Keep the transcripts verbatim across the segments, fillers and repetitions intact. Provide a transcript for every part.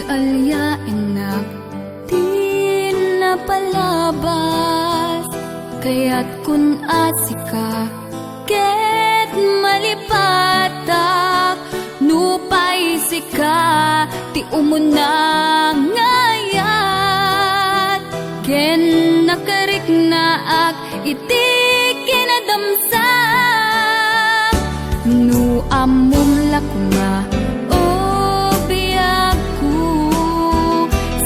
Alyaennak ti napalabas, kayatkon a sika ket malipatak. Nupay sika ti umuna nga ayat, ken nakariknaak iti kinadamsa. No ammom la koma, o biagko,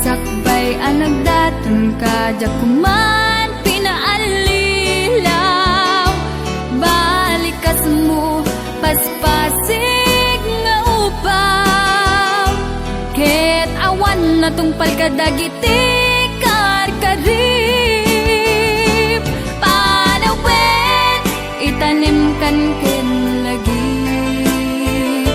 sakbay a nagdatonka, diak koman pinaallilaw. Balikasmo, paspasig nga ubaw, ket awan natungpal kadagiti karkarib. Panawen, itanemkan ken lagip.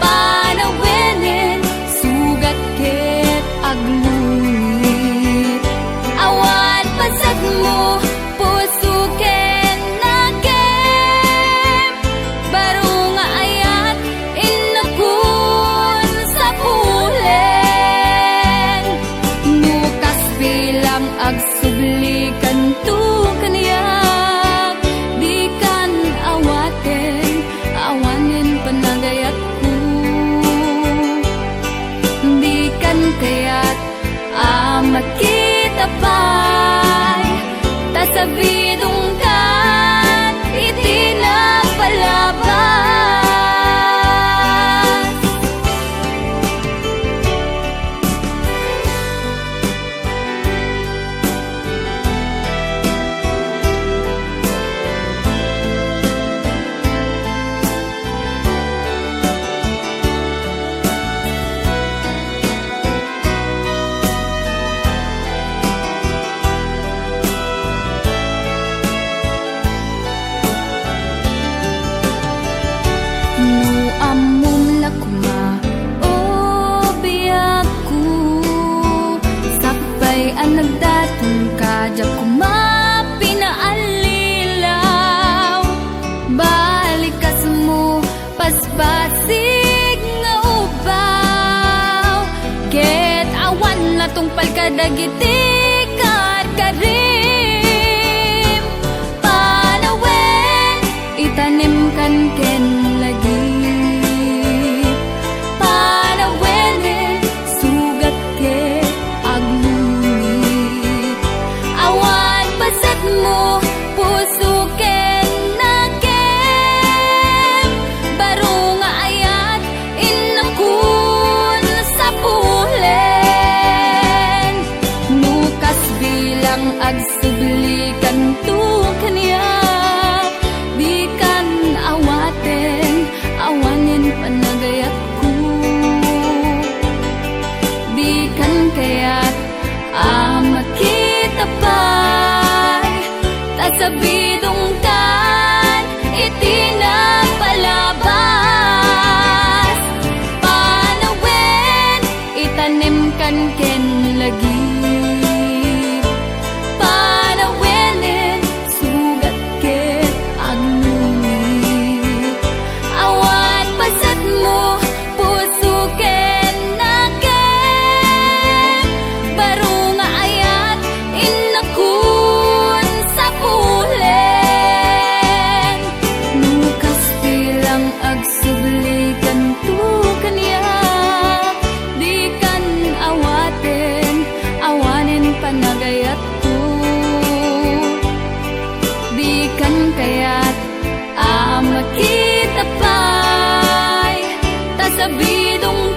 Panawenen, sugat ket aglungit. Awan pasetmo, puso ken nakem. Baro nga ayat, innakon sapulen. No kas bilang agsublikanto kaniak, dikan awaten, awanen panagayatko. Dikan kayat a makita pay, ta sabidongkan iti napalabas. No ammom la koma, o biagko, sakbay a nagdatonka, diak koma pinaallilaw. Balikasmo, paspasig nga ubaw, ket awan natungpal kadagiti karkarim. Panawen, itanemkan ken lagip. Panawenen, sugat ket aglungit. Awan pasetmo, puso ken nakem. Baro nga ayat, innakon sapulen. No kas bilang agsublikanto kaniak, dikan awaten, awanen panagayatko. Dikan kayat a makita pay, ta sabidongkan iti napalabas. Panawen, itanemkan ken lagip. Panawenen, sugat ket aglungit. Awan pasetmo, puso ken nakem. Baro nga ayat, innakon sapulen. No kas bilang agsublikanto kaniak, dikan awaten, awanen panagayatko. Dikan kayat a makita pay, ta sabidong